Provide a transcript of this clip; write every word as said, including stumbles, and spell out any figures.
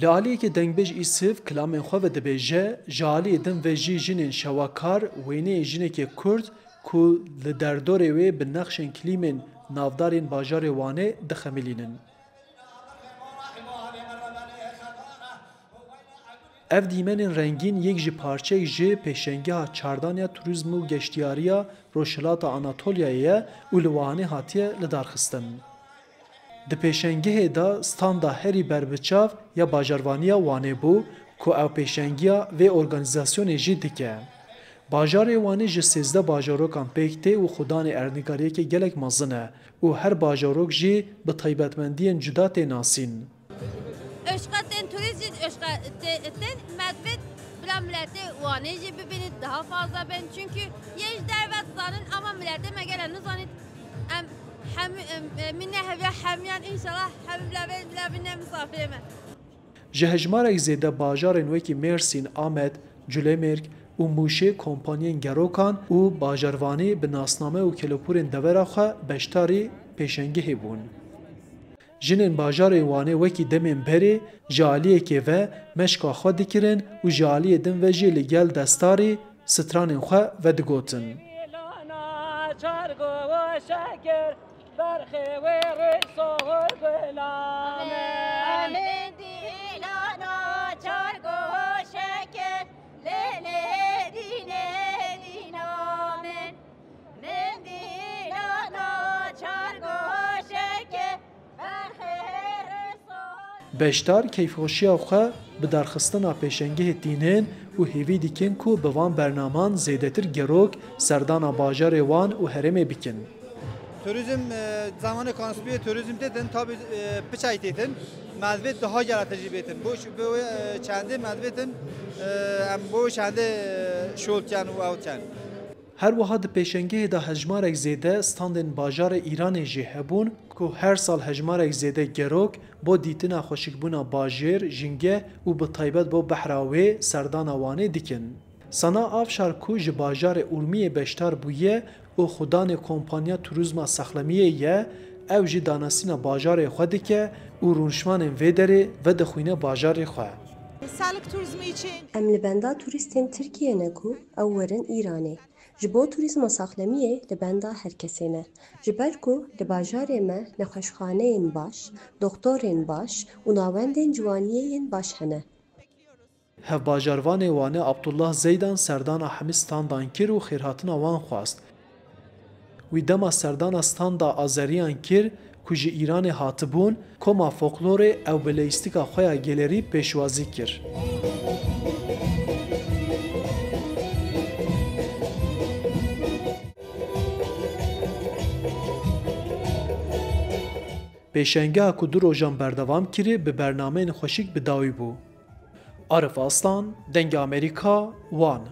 Li aliyekê dengbêj Îsif kilamên xwe ve dibêje, ji aliyê din ve jî jinên şewakar wêneyê jinekê Kurd ku li derdorê wê bi nexşên klîmên navdarên bajarê Wanê dixemilînin. Ev dîmenên rengîn yek ji parçeyek ji pêşengeha çardan ya turîzm û geştiyariya Rojhilata Anatolyayê ye û li Wanê hatiye lidarxistin. Di pêşengehê de standa herî berbiçav ya bajarvaniya Wanê bû ku ew pêşengiya vê organîzasyonê jî dike. Bajarê Wanê ji sêzdeh bajarokan pêk tê û xudanê erdnîgariyeke gelek mezin e û her bajarok jî bi taybetmendiyên cuda tê nasîn. Öşka tên turist jî öşka te-, tên medvêt bila miletê Wanê jî bibînît daha fazla bên. Çünkü yê ji derve dizanin ama miletê me gele nizanît. Em hem, em, e, min ne heviya hemiyan inşallah hem bila vê, bila vê ne misafirê me. Ji hejmarek zêde bajarên wekî Mêrsîn, Amed, Culemêrg û Mûşê kompanyên gerokan û bajarvanî bi nasname û kelopûrên devera xwe beşdarî pêşengehê bûn. Jinên bajarê Wanê wekî demên berê ji aliyekê ve meşka xwe dikirin û ji aliyê din ve jî li gel destarî stranên xwe vedigotin. Beşdar keyfxweşiya xwe bi darxistina pêşengehê tînin û hêvî dikin ku bi van bernaman zêdetir gerok serdana bajarê wan û herêmê bikin. Turizm, e, zamanê kanspiyê turizm têtin, tabi, e, piçay têtin, medvêt daha gelatir jî bêtin. Bo, bo, e, çendê medvêtin, e, em bo çendê, e, şol ken û ew ken. Her wiha di pêşengehê de hejmarek zêde standên bajarê Îranê jî hebûn ku her sal hejmarek zêde gerok bo dîtina xweşikbûna bajêr, jingeh û bi taybet bo behra wê serdana Wanê dikin. Sana Avşar ku ji bajarê Urmiyê beşdar bûye û xudanê kompanya turîzma Sexlemiyê ye, ew jî danasîna bajarê xwe dike û rûniştvanên vê derê vedixwîne bajarê xwe. Sağlık turizmi için. Em li benda turîstên Tirkiyê ne ku ew werin Îranê. Ji bo turîzma saxlemiyê li benda her kesê ne. Ji ber ku li bajarê me nexweşxaneyên baş, doktorên baş û navendên ciwaniyê yên baş hene. Hevbajarvanê Wanê Abdullah Zeydan serdana hemî standan kir û xêrhatina wan xwest. Wî dema serdana standa Azeriyan kir ku ji Îranê hatibûn, koma folklorê ew bi leyîstika xwe ya gelêrî pêşwazî kir. Pêşengeha ku du rojan berdewam kirî bi bernameyên xweşik bi dawî bû. Arif Aslan, Dengê Amerîka, Wan.